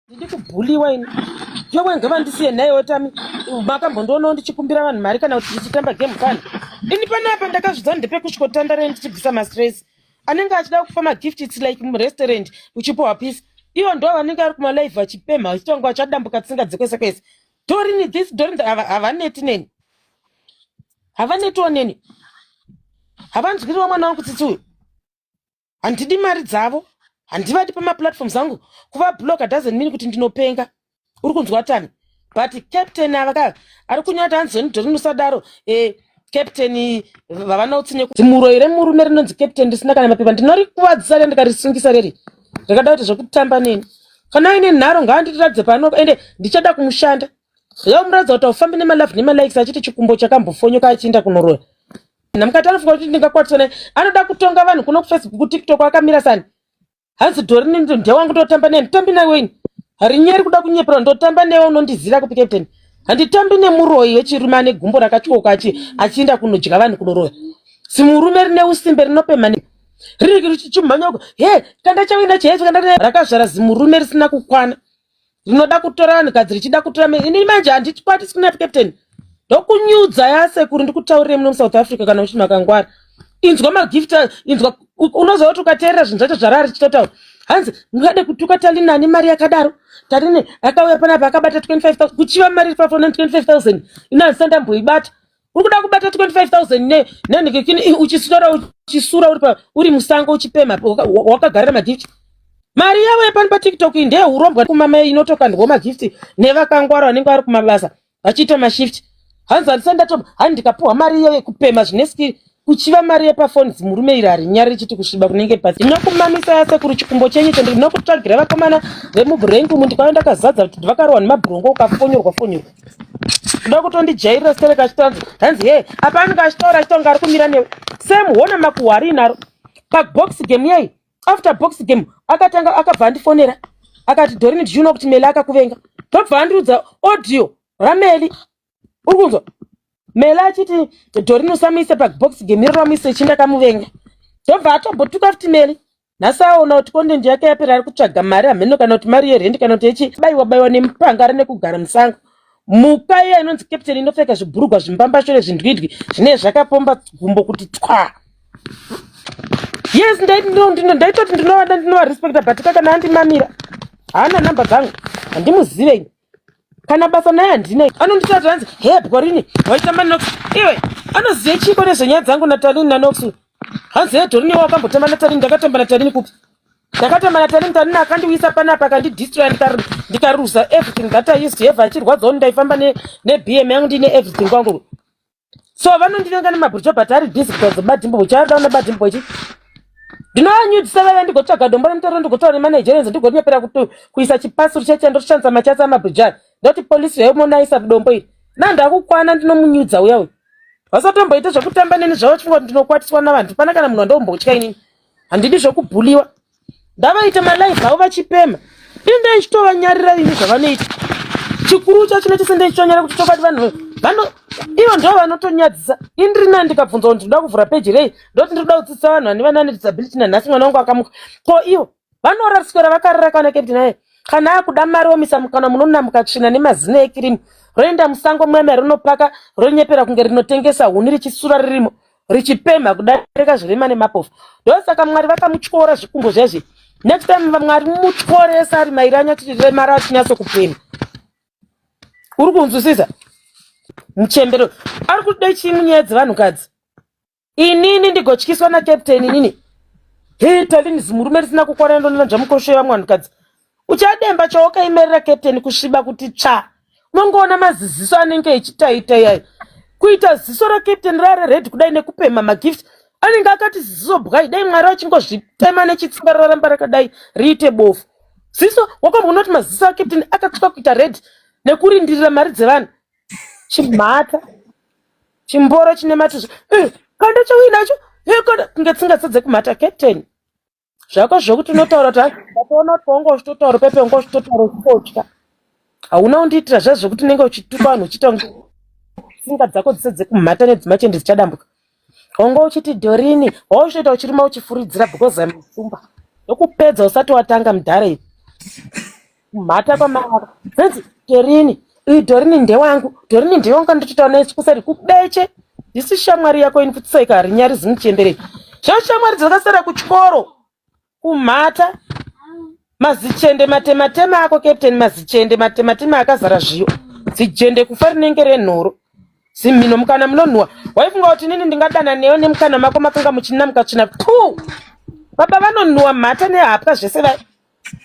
Ndidi kubhuliwa ini. Yowe ngavandisiye nhaiwe Tami. Makambondionawo ndichikumbira vanhu mari kana kuti ndichitamba game kani. Ini panapa ndakazvidza ndepekusvikotandara ndichibvisa mastress. Anenge achida kupa magift it's like murestaurant uchipiwa piece. Ivo ndo vanenge vari kumalive vachipemha vachiita kunge vachadambuka tsinga dzekwese kwese. Dorini this Dorini that havaneti neni. Havanetiwo neni. Havanzwiriwo mwana wangu tsitsi uyu. Handidi mari dzavo, handivadi pamaplatforms angu. Kuvablocker doesn't mean kuti ndinopenga. Uri kunzwa Tami? But captain ava ka ari kunyora kuti hanzi zoni musadaro captain vavana utsinye. Zimuro remurume rinonzi captain risina kana mapepa ndinorikuvadzisa re ndikarisungisa reri ndakada kuti zvekutamba neni. Kana aine nharo ngaandiratidze pano ende ndichada kumushanda. Yamuratidza kuti aufambi nemalove nemalikes achiti chikumbo chakambofonyoka achienda kunoroya. Namukati anofunga kuti ndingakwatisa naye. Anoda kutonga vanhu kuno kuFacebook kuTikTok akamira sani. Hanzi Dorini ndewangu ndotamba naye, nditambi nawe ini. Harinyeri kuda kunyepera ndotamba newe unondizira kupi captain. Handitambi nemuroyi wechirume ane gumbo rakatyoka achienda kunodya vanhu kunoroya. Zimurume rine usimbe rinopemha ne riri richimhanya uko. He, kanda chawina chehedzo kanda rakazvara zimurume risina kukwana. Rinoda kutora vanhukadzi richida kutora ini manje handikwatisi kuna captain. Ndokunyudza yasekuru ndikutaurire muno muSouth Africa kana uchiti makangwara. Inzwa magift inzwa unoziva kuti ukateerera zvinhu zvacho zvarari richitotaura. Hanzi mungade kutuka Talini ane mari yakadaro. Talini akauya panapa akabata 25,000 kuchiva mari pafona 25,000 ino handisati ndamboibata. Uri kuda kubata 25,000 ne nenhikikini uchisora uchisura uri pa uri musango uchipemha wakagarira magift. Mari yavo yepano paTikTok iyi ndeyeurombwa kumama inotokandwa magift nevakangwara vanenge vari kumabasa vachiita mashift. Hanzi handisati ndatomba hanzi ndikapuhwa mari iyoyo kupemha zvine skill kuchiva mari yepafoni zimurume iri harinyari richiti kusviba kunenge pasi. Ndinokumamisa yasekuru chikumbo chenyu icho ndinokutsvagira vakomana vemubhurengi umu ndikauya ndakazadza kuti vakarohwa nemabhurongo ukafonyorwa fonyorwa. Kuda kutondijairira sterek achitanzi hanzi he apa anenge achitaura achitaura kunge ari kumira newe. Same hona makuhwa ariinaro pabox game yai after box game akatanga akabva andifonera akati Dorini do you know kuti Meli akakuvenga ndobva andiudza audio raMeli uri kunzwa Meli achiti Dorini usamuise pabox game iro ramuise chi ndakamuvenga ndobva atombotuka futi Meli nhasi aona kuti content yake yapera ari kutsvaga mari hameno kana kuti mari yerendi kana kuti yechi baiwa baiwa nemupanga rine kugara musango muka iya inonzi captain inopfeka zvibhurugwa zvimbambashure zvindwidwi zvine zvakapomba gumbo kuti twa. Yes, ndaitoti ndinovada ndinovarespecta but kana andimamira haana namba dzangu handimuzive ini kana basa naye handina. Anonditati hanzi he Bwarini waitamba Nox iwe anozive chiko nezvenyaya dzangu naTalini naNox. Hanzi he Dorini wakambotamba naTalini ndakatamba naTalini kupi? Ndakatamba naTalini Talini akandiuyisa panapa akandidestroya ndikaruza everything that I used to have achirwadzawo ndaifamba neBM yangu ndine everything kwangu. So vanondivenga nemabhurukwa but ari busy kutaudza badhimbo chaada una badhimbo ichi. Ndinoanyudzisa vaya ndigotsvaga dombo remutoro ndigotaura nemaNigerians ndigonyepera kuisa chipasuru cheche ndoshandisa machatsi amabhurujani ndoti polisi yaimonaisa dombo iri. Nandakukwana ndinomunyudza uya uyu. Vasatomboita zvekutamba neni zvavo vachifunga kuti ndinokwatiswa navanhu. Pana kana munhu wandombotya inini. Handidi zvekubhuliwa. Ndavaita malive avo vachipemha. Ini ndaichitovanyarira ini zvavanoita. Chikuru chacho chinoita sendaichitonyara kuti chokwadi vanhu vano ivo ndo vanotonyadzisa. Ini ndiri nani ndikabvunzwa kuti ndinoda kuvhura peji rei ndoti ndinoda kudzidzisa vanhu vane vana nedisability nanhasi mwana wangu akamuka. Ko ivo vanoraswera vakarara kana captain aye kana akuda mari omisa mukana munonamuka tsvina nemazino ekirimu roenda musango mweme rinopaka ronyepera kunge rinotengesa huni richisura ririmo richipemha kudarika zvirema nemapofu. Ndosaka Mwari vakamutyora zvikumbo zvezvi. Next time Mwari mutyoresa ari mairi anyatsiremara achinyatso kupemha. Uri kunzwisisa? Muchembero ari kuda chii munyaya dzevanhukadzi? Inini ndigotyiswa nacaptain inini. Hei Talini zimurume risina kukwana ndonanzva mukosho yevamwe vanhukadzi. Uchademba chawakaimerera captain kusviba kuti tsva. Unongoona maziziso anenge echitaita yayo. Kuita ziso racaptain rare red kudai nekupemha magift anenge akati ziso bwai dai Mwari vachingozvitema nechitsimba raramba rakadai riite bofu. Ziso wakamboona kuti maziso acaptain akatsvuka kuita red nekurindirira mari dzevanhu. Chimhata. Chimboro chine matuzvi. Kanda chauinacho. Kanda kunge tsinga dzekumhata captain. Zvako zvokuti unotaura kuti ndatoona kuti paunga uchitotaura pepe unga uchitotaura uchitotya. Hauna kundiitira zvazi zvekuti unenge uchituka vanhu uchiita kunge tsinga dzako dzese dzekumhata nedzimachende dzichadambuka. Wanga uchiti Dorini, wauchitoita uchiruma uchifuridzira because I'm shumba. Ndokupedza usati watanga mudhara iyi. Mhata kwamai zenzi Dorini, uyu Dorini ndewangu, Dorini ndewangu andichitaura naye kuseri kubeche. Ndisi shamwari yako ini futseka harinyari zimuchembere. Zvashamwari dzakasara kuchikoro kumhata mazichende matematema ako captain mazichende matematema akazara zviyo zijende kufa rinenge renhoro zimhino mukana munonhuwa waifunga kuti inini ndingadana newe nemukana mako makanga muchinamuka tsvina pu baba vanonhuwa mhata nehapwa zvese vai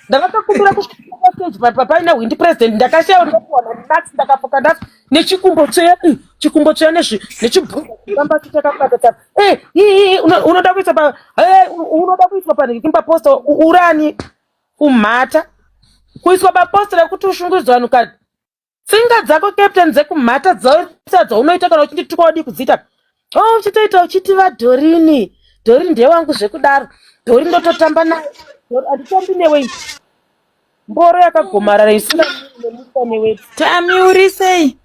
ndakatokumbira kusvika stage pa paina hwindi president ndakashaya ndakapuwa namax ndakafoka ndafa nechikumbo tsveya eh, chikumbo tsveya nezvi nechibhuza chiramba chakabata tapa eh ii unoda kuisa pa eh unoda kuiswa pa kimba poster urani kumhata kuiswa pa poster rekuti ushungurudzwa vanhu kani Tsinga dzako captain dzekumhata dzoita dzaunoita kana uchindituka wadii kudziita. Oh uchitoita uchiti vaDhorini. Dhori ndewangu zvekudaro. Dhori ndototamba naye. Handitambi newe ini. Mboro yakagomarara isina nemusa newe. Tami uri sei?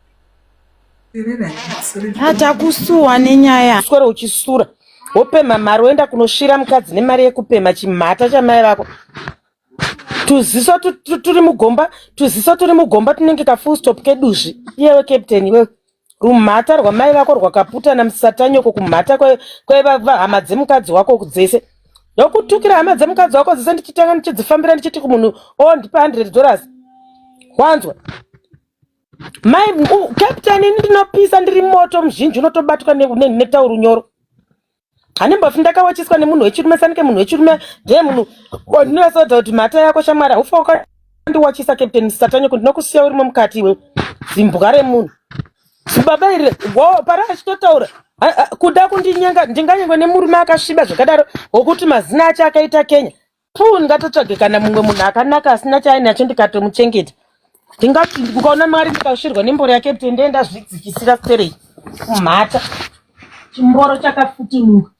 Takusuwa nenyaya. Uswere uchisura. Wopemha mari woenda kunosvira mukadzi nemari yekupemha chimhata chamai vako. Tuziso turi mugomba, tuziso turi mugomba tunenge ka full stop keduzvi. Iyewe captain iwewe. Rumhata rwamai vako rwakaputana musatanyoko kumhata kwaiva hama dzemukadzi wako dzese. Ndokutukira hama dzemukadzi wako dzese ndichitanga ndichidzifambira ndichiti kumunhu oh ndipe 100 dollars. Wanzwa? Mai captain ini ndinopisa ndiri moto muzhinji unotobatwa netauru nyoro. Handimbofi ndakawachiswa nemunhu wechirume sanike munhu wechirume ndiye munhu wandinosoda kuti mhata yako shamwari haufa wakandiwachisa captain satanyoko ndinokusiya urimo mukati iwe zimbwa remunhu zibaba iri para achitotaura kuda kundinyenga ndinganyengwe nemurume akasviba zvakadaro wokuti mazina acho akaita kenya Puu ndingatotsvage kana mumwe munhu akanaka asina chaainacho ndikatomuchengeta. Ndingati ukaona mari ndikasvirwa nemboro yake kuti ndee ndazvidzikisira sterei kumhata. Chimboro chakafutunuka.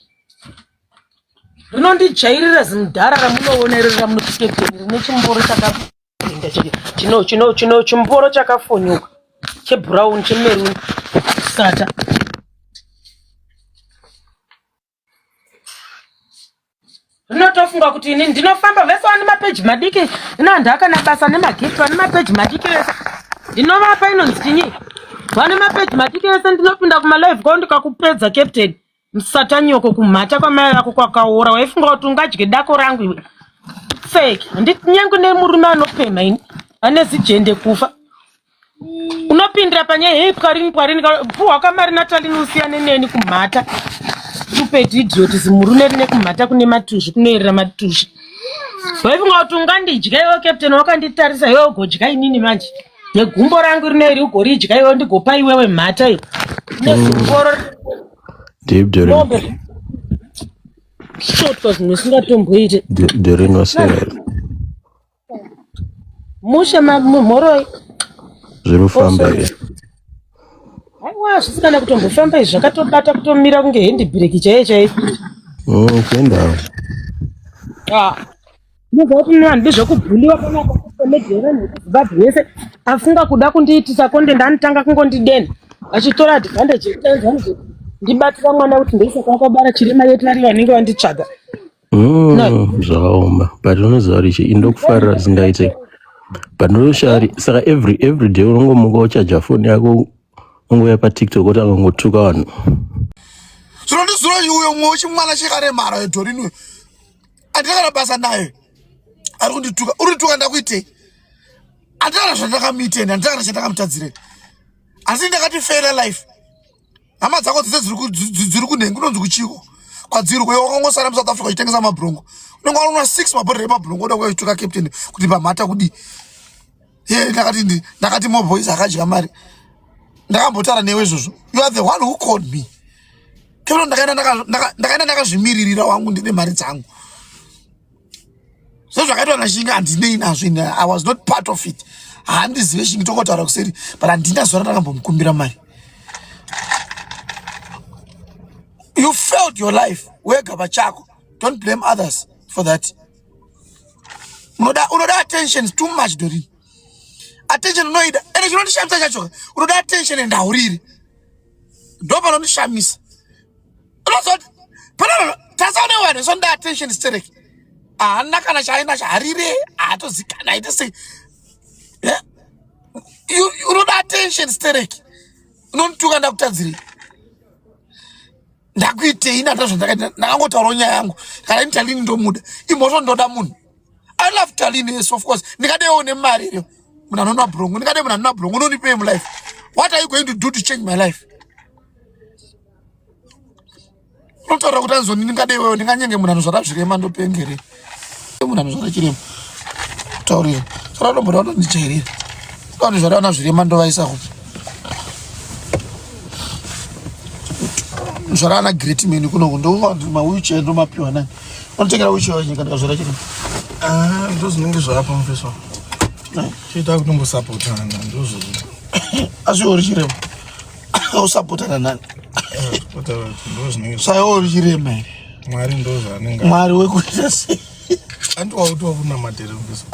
Rinondijairira zimudhara ramunoona iro ramunoti captain rine chimboro chakapinda chino chino chino chimboro chakafonyuka chebrown chemeruni sata. Ndinotofunga kuti ini ndinofamba vese vane mapeji madiki ino handakana basa nemagift vane mapeji madiki vese ndinovapa inonzi chinyi vane mapeji madiki vese ndinopinda kumalive kwao ndikakupedza captain musatanyoko kumhata kwamai vako kwakaora waifunga kuti ungadye dako rangu iwe fake handinyange nemurume anopemha ini ane zijende kufa unopindira panyaya hei pwarini pwarini puhwa kamari natalini usiyane neni kumhata stupid idiot zimurume rine kumhata kune matuzvi kunoerera matuzvi waifunga kuti ungandidya iwe captain wakanditarisa iwe ugodya inini manje negumbo rangu rine iri ugoridya iwe ndigopa iwewe mhata iyo nezikoro Deep Doreen. Shotwa zvimwe singatomboite. Doreen wasera. Mushe mhoroi. Zviri kufamba here? Aiwa zvisi kana kutombofamba izvi zvakatobata kutomira kunge handbrake chaiye chaiye. Kuendawo. Ah. Ndinoziva kuti mune vanhu zvekubhuliwa panapa komedhi yevanhu vekuZimbabwe yese afunga kuda kundiitisa content anotanga kungondidenha achitora advantage yekuti ndibatira mwana kuti ndoisa kwakabara chirema yetu vari vanenge vanditsvaga. Zvakaoma but unoziva kuti chii ndokufarira zvingaite but ndoshari saka every every day unongomuka uchaja foni yako ungouya patiktok wotanga kungotuka vanhu zvino ndizuro uyo mumwe wechimwana chekaremara uyo Doreen uyo handina kana basa naye ari kundituka uri kundituka ndakuitei handina kana zvandakamuitei handina kana chandakamutadzirei asi ndakati fela life hama dzako dzese dziri kunhengi kunonzi kuchiko kwadziri kuyo wakangosara musouth africa uchitengesa mabrongo unenge waona six mabhodhoro emabrongo oda kuya uchituka captain kuti pamhata kudii ye ndakati ndakati moboys akadya mari ndakambotaura newe izvozvo you are the one who called me captain ndakaenda ndakazvimiririra wangu ndine mari dzangu sezvakaitwa nashingi handinei nazvo ini i was not part of it handizive shingi tongotaura kuseri but handina zuva randakambomukumbira mari you failed your life wega pachako don't blame others for that unoda unoda attention too much dorin attention unoida ende chinondishamisa chacho unoda attention and hauriri ndo panondishamisa unozoti panano tasaone vanhu vanoda attention sterek haana kana chaainacho harire haatozikana aite sei Unoda attention stereki. Unondituka ndakutadzirei? Ndakuitei? Ndata zvandakaita, ndakangotaurawo nyaya yangu. Kana ini Talini ndomuda, imhosva ndoda munhu. I love Talini, yes, of course. Ndingadewo nemari iriyo munhu anonwa brongo, ndingade munhu anonwa brongo. Unondipei mulife? What are you going to do to change my life? Unotaura kuti anzoni ndingade iwewe, ndinganyenge munhu anozvara zvirema? Ndopengere munhu anozvara chirema taurira saka unomboda kutondijairira vanozvara vana zvirema, ndovaisa kupi? Zvara ana great man kunoku, ndomawheelchair ndomapiwa nani? Unotengera wheelchair wenyika ndikazvara chirema? Ah, ndozvinenge zvapa mufeso chiita kutombosapotana, ndozvo. Asi uri chirema, usapotana nani? Ndozvinenge. Saiwo uri chirema here? Mwari ndozvaanenge. Mwari wekuita sei? Andiwauti wakunamatira, mufeso.